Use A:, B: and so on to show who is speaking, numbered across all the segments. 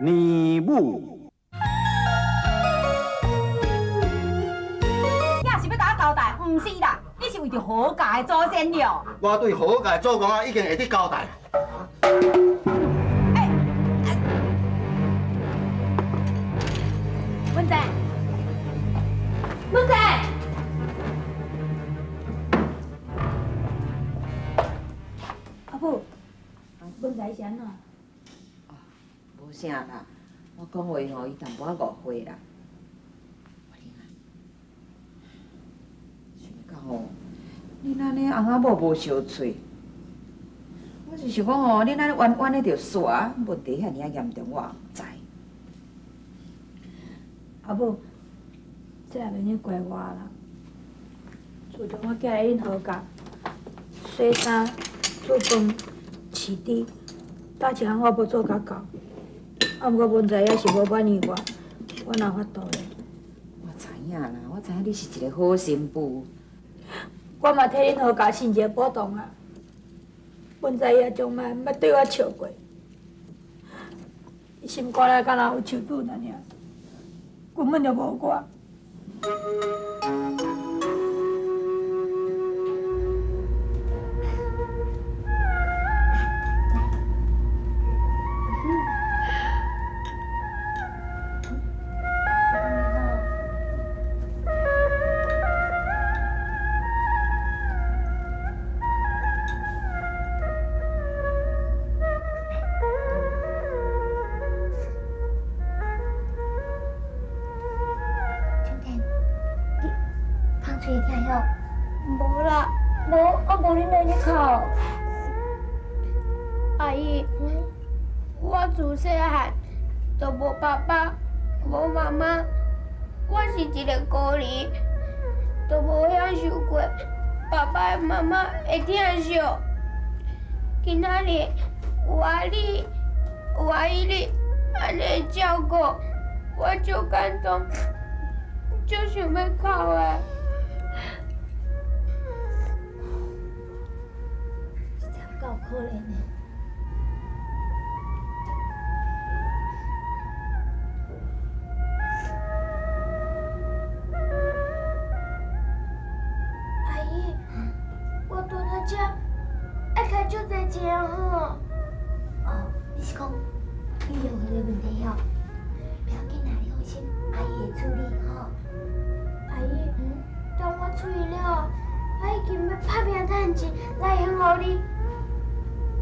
A: 年母。
B: 你也是欲共我交代？毋是啦，你是為著何家的祖先了。
C: 我對何家祖公啊，已經會得交代。
B: 欸，文仔，文仔，
D: 阿母，文仔是按怎？
E: 無啥啦，我講話吼，伊淡薄仔誤會啦。婉玲啊，想欲到吼，恁按呢翁仔某無相喙，我是想講吼，恁按呢冤冤的就煞，問題遐爾仔嚴重，我也毋知。
D: 阿母，這也免去怪我啦。自從我寄來恁何家，洗衫、煮飯、飼豬，佗一項我無做甲到。啊，毋過文才也是無滿意我，我哪有法度咧？
E: 我知影啦，我知影你是一個好新婦。
D: 我嘛替恁何家伸一個補償啊！文才伊也從來毋捌對我笑過，伊心肝內敢若有樹子爾爾，根本就無我。
F: 春天，你空喙會疼吼？無啦，無，我無恁兩日哭。
G: 阿姨，我自細漢就無爸爸，無媽媽，我是一个孤兒，就無享受過爸爸媽媽的疼惜。今仔日有阿你，有阿姨你按呢照顧，我足感動，足想欲哭的。
F: 實在有夠可憐的。
G: 阿姨，我拄佇遮愛開足濟錢吼。
F: 哦，你是講醫療費的問題吼？不要緊啦，你放心，阿姨會處理吼。
G: 阿姨，等我出院了，我已經欲拍拼趁錢來還予你。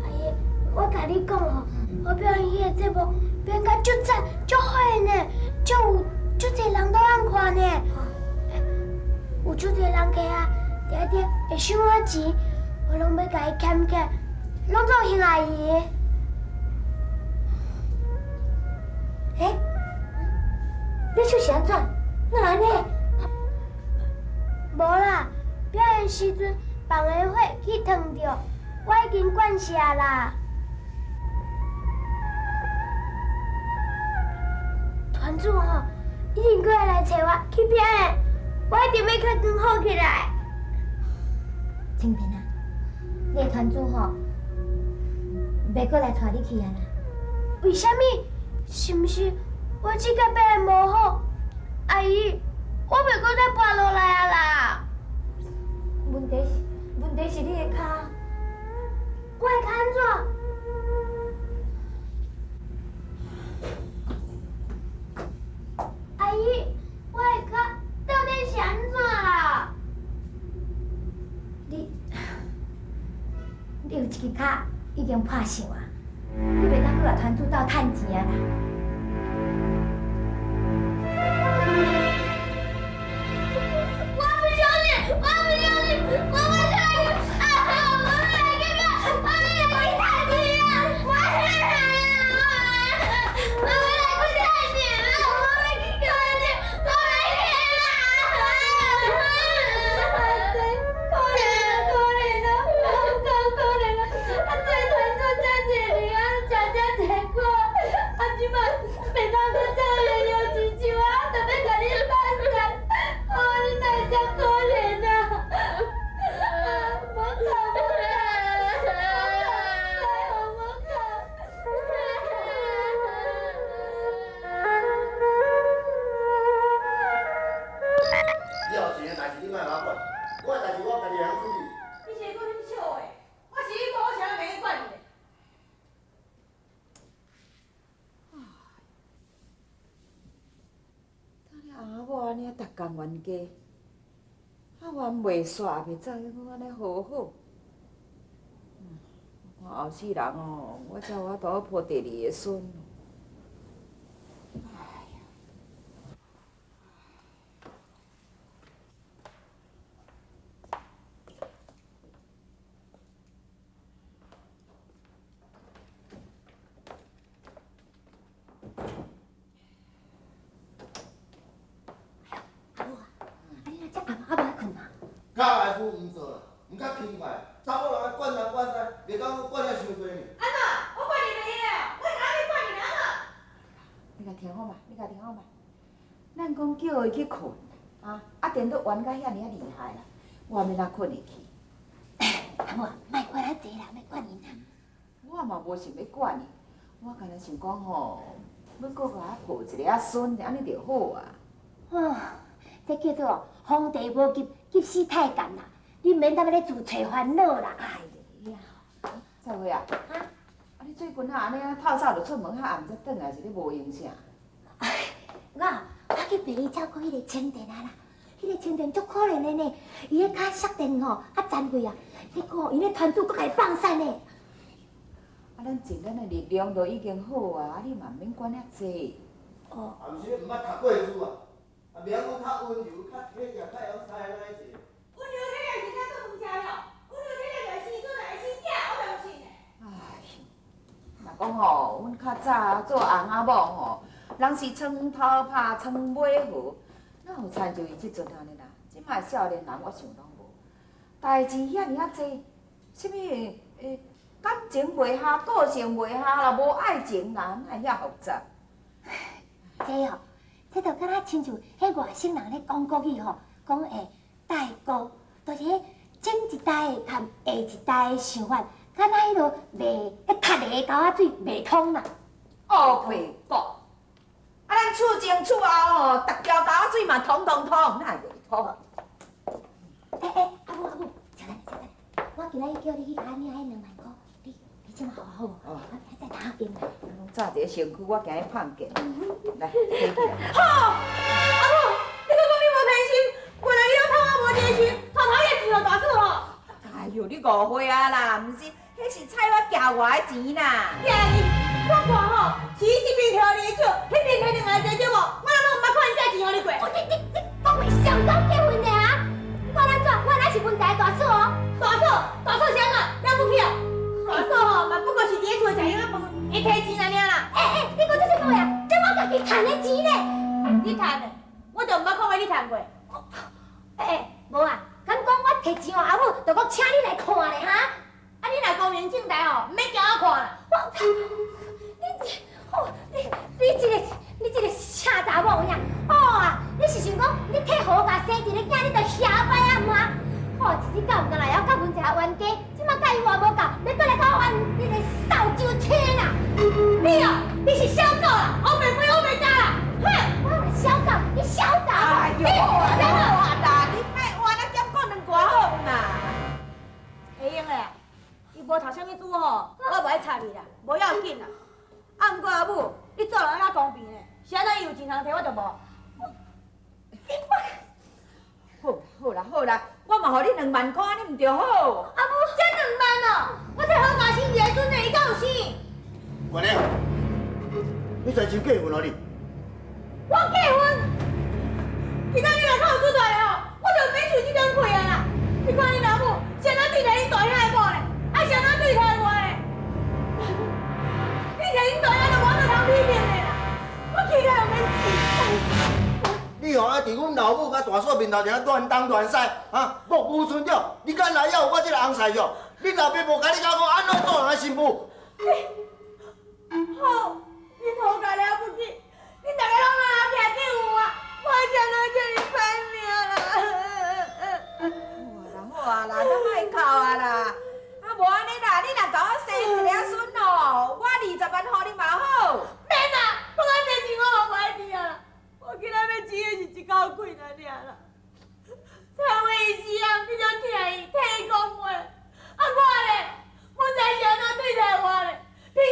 G: 阿姨，我共你講吼，我表演彼個節目表演甲足讚、足好的呢，足有足濟人攏愛看呢。有足濟人客啊，定定會賞我錢，我攏欲共伊儉起來，攏總還阿姨的。
F: 欸，你手是按怎？哪會按呢？
G: 無啦，表演時陣放的火去燙著，我已經慣勢啦。團主吼，已經閣會來揣我去表演，我一定欲較更好起來。
F: 清田啊，你的團主吼，袂閣來帶你去啊啦？
G: 為啥物？是毋是我這個表現無好？阿姨，我袂閣再跋落來啊啦！
F: 問題是你的跤。
G: 我的跤按怎？阿姨，我的跤到底是按怎啦？
F: 你有一支跤已經破相啊，你袂當閣共團主鬥趁錢啊啦！
G: 我不相信，我不相信，我不相信！啊！我欲來去表，我欲來去趁錢啊！我欲來啊！我欲來去趁錢啊！我欲去趁錢，我欲去啦！
D: 可憐啊，可憐啊，夠可憐啊！啊，做團主遮濟年，啊，食遮濟苦，啊，這擺
E: 逐工冤家，啊冤袂煞，袂走，阁按呢和好。我看后世人哦，我才有法度抱第二个孙。哎呀！
F: 阿母啊，啊你若遮暗犹无爱睏啊？
C: 家内事毋做啦，毋较轻快，查某人爱管东管西，袂当阁管遐伤济呢。
B: 安怎？我管你袂用的，我哪会管你安怎？
E: 你共听好嘛，你共听好嘛。咱讲叫伊去睏，啊，啊，颠倒冤甲遐爾仔厲害啦，我欲按怎睏會去？
F: 阿母啊，莫管遐濟啦，莫管𪜶啦。
E: 我嘛無想欲管伊，我干焦想講吼，欲閣共我抱一个仔孫，按呢就好啊。
F: 哦，這叫做皇帝無急，急死太監啦。你免踮咧自揣煩惱啦。哎呀，
E: 蔡慧啊，
F: 啊，
E: 啊你最近啊按呢啊透早就出門，較暗才轉來，是咧無閒啥？
F: 我去病院照顧彼个青田啊啦，彼个青田足可憐的呢，伊彼跤摔電吼，啊殘廢啊，結果𪜶咧團主閣共伊放散呢。
E: 啊，咱盡咱的力量就已經好啊，啊你嘛毋免管遐濟。
F: 哦。
C: 啊，毋是你毋捌讀過書啊？啊，袂曉講較溫柔、較體貼、較會曉猜咱一個。
B: 溫柔體貼是咱做飯食的，溫柔體貼就是生孫來生囝，我就毋信的。
E: 哎呦，若講吼，阮較早做翁仔某吼，人是床頭拍床尾和，哪有親像伊這陣按呢啦？這擺少年人，我想攏無代誌遐爾仔濟，啥物感情袂合，個性袂合啦，無愛情啦，哪會遐複雜？
F: 這哦，這就敢若親像彼外省人咧講國語吼，講代溝，就是彼前一代的佮下一代的想法，敢若彼落袂，彼窒个溝仔水袂通啦。
E: 烏皮國，啊，咱厝前厝後吼，逐條溝仔水嘛通通通，哪會袂通？
F: 阿母阿母，稍等稍等，我今仔日叫你去共我領彼兩萬箍，你這馬予我好無？我明仔載通用啦。
E: 攏早一个身軀，我驚伊胖見。來，提起來。
B: 好，阿母，你閣講你無偏心，原來你攏偷我無一個心，偷偷伊錢予大嫂吼。
E: 哎喲，你誤會啊啦，毋是，彼是菜我寄我的錢啦。
B: 寄你，我看吼，是伊這邊提予你的少，彼邊提另外一个對無？我攏毋捌看伊借錢予你過。
F: 你講話上夠過分的啊！我按怎？我哪是文才大嫂哦？
B: 大嫂，大嫂是按怎？了不起哦！大嫂吼嘛不過是佇咧厝食閒仔飯，會提錢爾啦。
F: 欸，你講這啥物話啊？這我家己趁的錢呢。
B: 你趁的，我就毋捌看過你趁過。
F: 欸，無啊，敢講我提錢予阿母，就閣請你來看咧哈？
B: 啊，你若光明正大吼，毋免驚我看啦。
F: 我，你這個赤查某有影？哦啊，你是想講你替何家生一个囝，你就遐歹啊嗎？哦，一日到毋敢來曉佮阮一个冤家，這馬佮伊話無夠，欲閣來佮我冤你个掃帚星啦！
B: 你哦，你是小狗啦，烏白飛烏白咬啦！哼，
F: 我若小狗，你小查某。
E: 哎喲，好啊啦，好啊啦，你莫冤啊，減講兩句好嘛。
B: 會用的，伊無讀啥物書吼，我無愛插伊啦，無要緊啦。啊，毋過阿母，你做人按怎公平呢？是按怎伊有錢通提，我就無。
E: 好啦好啦好啦，我嘛予你兩萬箍，按呢毋著好？
B: 阿母，才兩萬哦，我替好家生一個孫呢，伊敢有生？
C: 月娘，你真真過分哦你！
B: 我結婚，今仔你若較有出大吼，我就免受這種氣啊啦！你看你老母是按怎對待恁大兄的某咧？啊是按怎對待我咧？你摕恁大兄就無法度通批評的啦！我氣甲欲死！
C: 你吼愛佇阮老母佮大嫂面頭前亂東亂西，哈，目無尊長，你敢來猶有我這個翁婿哦？恁老爸無共你教講按怎做人的新婦？
B: 好，恁好甲了不起，恁逐个攏莫徛對我，我是按怎這呢歹命啦！
E: 好啊啦，咱莫哭啊啦！啊，無按呢啦，你若共我生一个仔孫哦，我20萬予你嘛好。
B: 免啦，我講這錢我嘛無愛挃啊！我今仔欲錢的是一口氣爾啦。菜花的時陣，你就疼伊，替伊講話，啊我咧，我知是按怎對待我咧？憑啥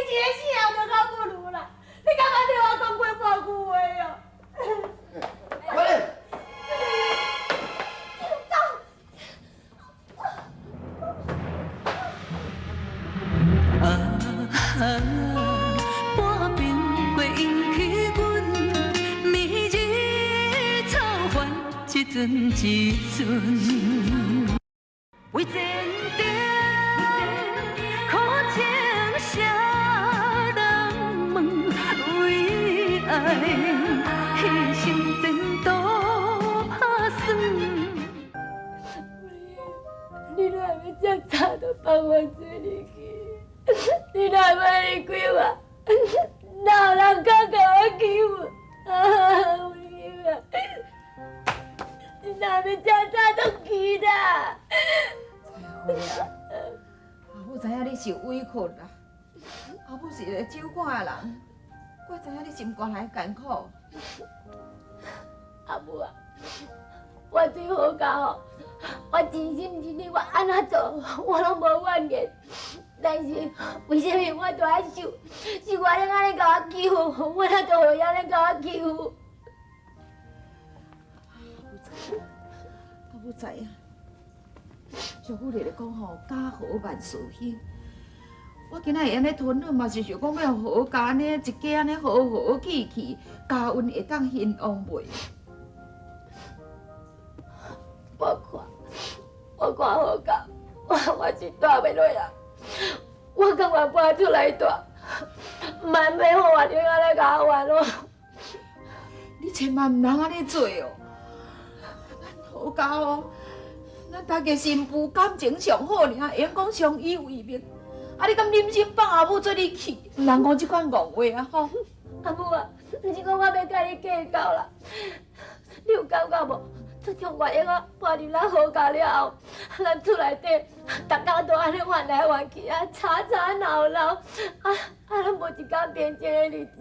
A: 半暝过引起阮暝日草原一阵一阵。为前程，苦情谁人问？为爱牺牲前途拍算。
D: 你哪会遮早就放我做入去？你哪会离开我？哪有人敢共我欺负？啊！你哪会遮早就去啦？
E: 彩花啊，阿母知影你受委屈啦。阿母是一个酒馆的人，我知影你心肝内艰苦。
D: 阿母啊，我对何家吼，我真心真意，我按怎做，我攏无怨言。但是为啥物我都爱受？是我恁按呢共我欺负，我哪都予伊按呢共我欺负？
E: 阿母知影，俗语咧讲吼，家和万事兴。我今仔会按呢吞忍，嘛是想讲欲予何家按呢一家按呢和和气气，家运会当兴旺袂？
D: 我看何家，我是住袂落啊！我甘愿搬出来住，嘛袂予外人按呢共我烦恼。
E: 你千万毋通按呢做哦！咱何家哦，咱大家新妇感情上好尔，会用讲相依为命。啊，你敢忍心放阿母做你去？毋通讲这款戆话啊！吼！
D: 阿母啊，毋是讲我欲共你计较啦，你有感觉无？自从月英仔搬入咱何家了后，咱厝内底逐工都按呢怨来怨去啊，吵吵闹闹，啊，拢无一工平静的日子。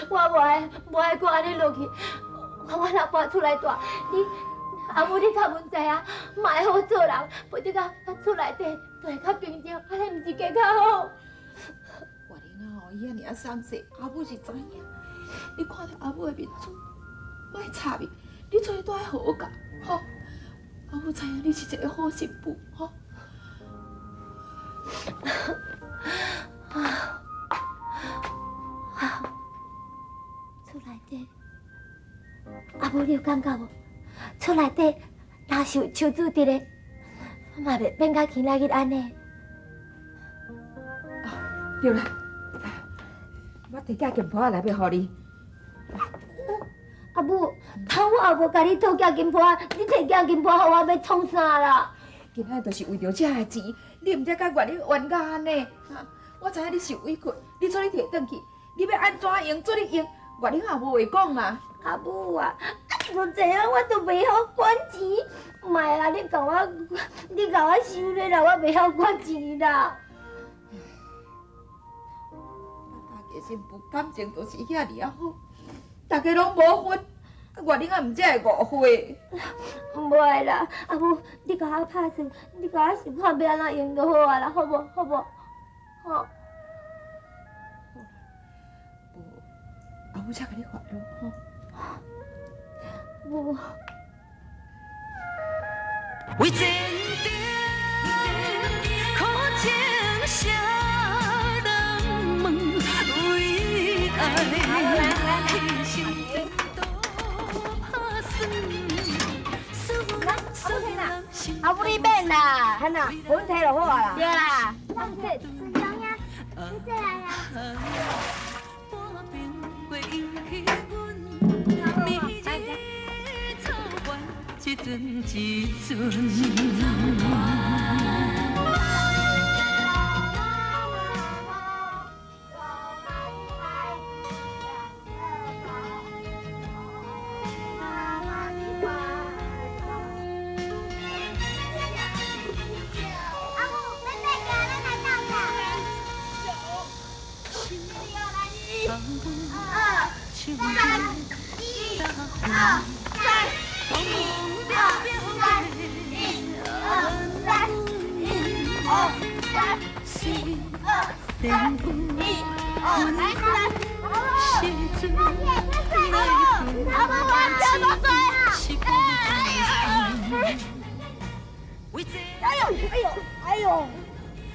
D: 我无爱阁按呢落去，我若搬出来住，你阿母你较阮知影，嘛会好做人，无得讲咱厝内底就会较平静，按呢毋是加较好？
E: 月玲仔吼，伊遐尔仔送势，阿母是知影。你看著阿母的面子，莫插伊。你做伙住佇何家，吼！阿母知影你是一个好媳妇，吼。
D: 啊，厝内底，阿母你有感觉无？厝内底若是有手指伫咧，嘛袂变甲今仔日按呢。
E: 对啦，我提寄金箔仔来欲予你。
D: 阿母，头我也无共你讨寄金箔，你提寄金箔予我欲创啥啦？
E: 今仔就是为著这个钱，你毋才共月玲冤甲按呢？我知影你受委屈，你做你提转去，你欲按怎用做你用，月玲也无话讲啊。
D: 阿母啊，你都知影我都袂晓管钱，莫啦，你共我收咧啦，我袂晓管钱啦。
E: 咱大家新妇感情就是遐尔仔好，大家拢无分，啊，月玲仔毋才会误会。
D: 袂啦，阿母，你共我拍算，你共我想看欲按怎用就好啊啦，好无？好无？吼。
E: 无，阿母才共你烦恼吼。
D: 无。
A: 为前程，苦情谁人问？为爱牺牲前途拍算。
B: 阿母你免啦，
H: 安那，阮提就好啊啦。
B: 对啦。
F: 村长呀，你过来啦。
A: 半暝过引起阮暝日草原一阵一阵。
F: 阿母，咱再行，咱来斗阵。二、三、一、二、三、一、二、三、一、二、三、一、二、三、一、二、三、一、二、三。阿母，我跳多水啊！哎呦，哎呦，哎呦！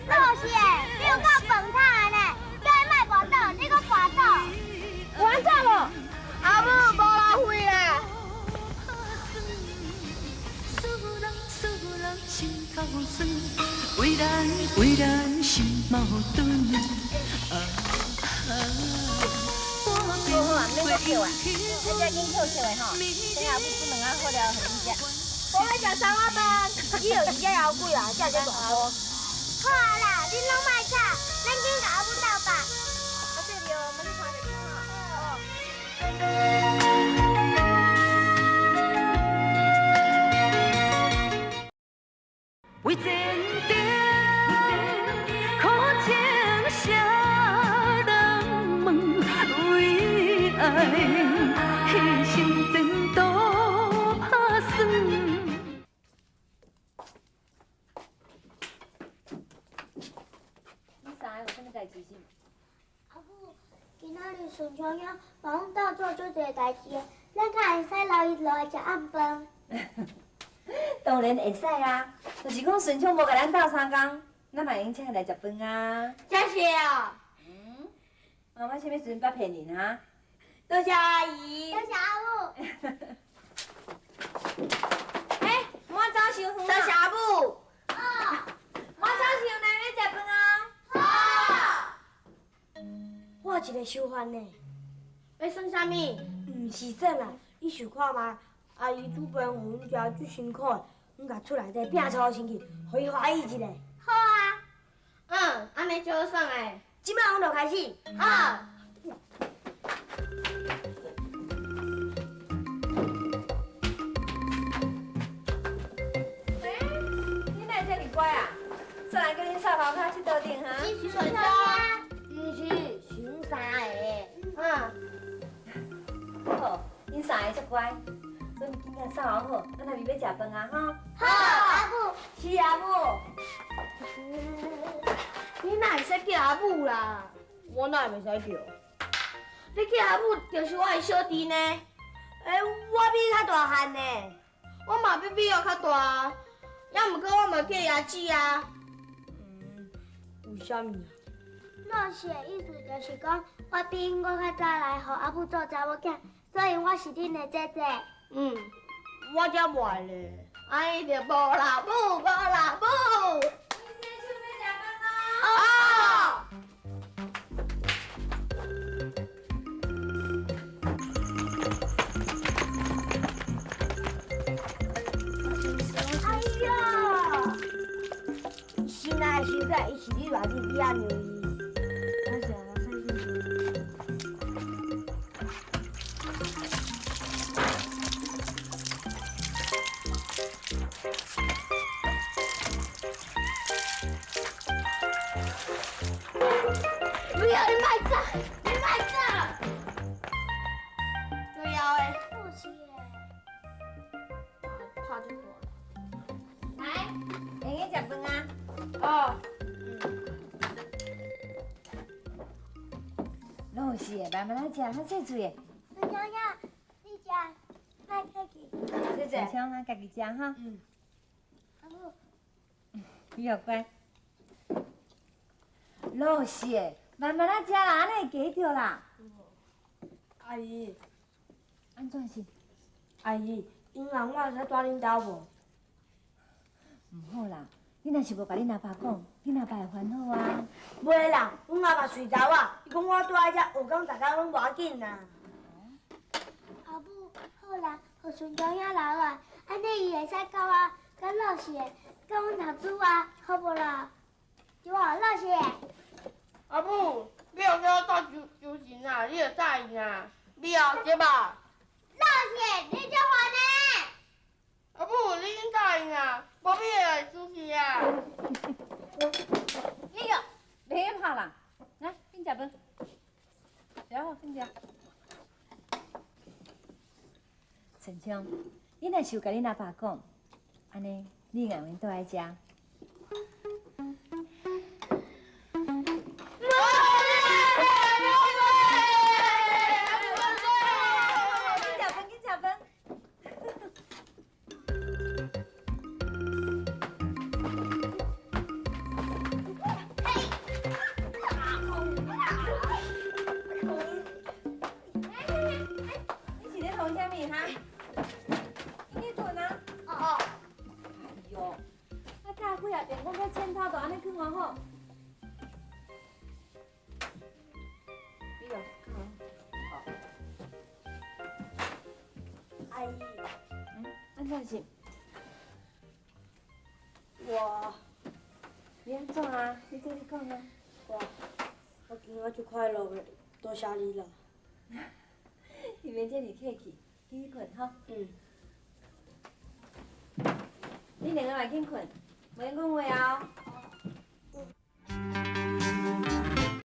F: 老师，你有够笨他！
A: 矛盾。
H: 好啊，免阁捡啊，咱遮紧捡捡的吼，等下母煮两仔好了，予恁食。
B: 我欲食三碗饭，以后伊遮枵鬼啊，才会这大锅。
F: 好啊啦，恁拢莫吵，咱紧共阿母斗饱。
H: 啊，对了，我们去看一下吼。
A: 为前程，苦情谁人问？为爱牺牲前途拍算。
H: 恁三个有啥物代志是？
F: 阿母，今仔日顺昌兄帮阮兜做足济代志，咱敢会使留伊落来食暗饭？
H: 当然会使啊，就是讲顺昌无共咱斗相共，咱嘛会用请伊来食饭啊。
B: 真是哦。
H: 嗯。妈妈啥物时阵捌骗人哈？
B: 多谢阿姨。
F: 多谢阿母。
H: 欸，莫走伤远
B: 多谢阿母。
H: 哦。莫走伤远，欲食饭啊。
F: 好。
B: 我有一个想法呢。欲算啥物？毋是算啦，你想看觅？阿姨煮饭予阮食足辛苦的，阮共厝内底拼凑清气，予伊欢喜一下。
F: 好啊。
G: 嗯，按呢就好耍的。
B: 这摆阮就开始。
G: 好。
H: 欸，你哪会遮尔乖啊？煞人叫恁扫楼跤佚佗顶哈？
G: 是顺昌，毋是，是阮三个。嗯。
H: 好，恁三个足乖。准紧共扫好，咱来咪欲食饭啊吼！
F: 好，阿母。
B: 是阿母。
G: 你哪会使叫阿母啦？
B: 我哪会袂使叫？
G: 你叫阿母就是我的小弟呢。
B: 欸，我比你较大汉呢。
G: 我嘛比你较大啊，也毋过我嘛叫伊阿姊啊。
B: 嗯，为啥物啊？
F: 老师的意思就是讲，我比𪜶阁较早来予阿母做查某囝，所以我是恁的姐姐。
G: 嗯，我才袂咧，按呢就无老母，无老母。
H: 你洗手欲食饭咯。
G: 哦。
B: 哎哟，新来的时阵，伊是你偌子，你也让伊。
G: 不要，你莫走，你莫走。重要的。
F: 不是的。
G: 拍这个。
H: 来，会用食饭啊？
G: 哦。
H: 拢有是的，慢慢仔食，较细喙的。
F: 孙小姐，你食，莫客气。
H: 谢谢。顺昌啊，家己食哈。
B: 嗯。
F: 阿母。
H: 你好乖。老实的，慢慢仔食啦，按呢会加著啦。
B: 阿姨。
H: 按怎是？
B: 阿姨，𪜶人我会使蹛恁兜无？
H: 毋好啦，你若是无共恁阿爸讲，恁阿爸会烦恼啊。
B: 袂啦，阮阿爸随查我，伊讲我蹛伫遮学讲逐工拢无要紧啦。
F: 阿母，好啦，予顺昌兄留来，按呢伊会使教我佮老师的，教阮读书啊，好无啦？对无，老师？
G: 阿母，你若叫我带周周神啊，你就答应啊，你哦，对吧？
F: 老师，你足烦的。
G: 阿母，你已经答应啊，无你会来出去啊。
H: 哎呦，袂晓拍啦，来，紧食饭。食好，紧食。顺昌，你若是有共恁阿爸讲，按呢，你会用蹛伫遮。按怎是？
D: 我
H: 你按怎啊？你這你講啊。
D: 我今仔足快樂的，多謝你啦。
H: 你免這爾客氣，繼續睏吼。
D: 嗯。
H: 恁兩个嘛緊睏，袂用講話哦。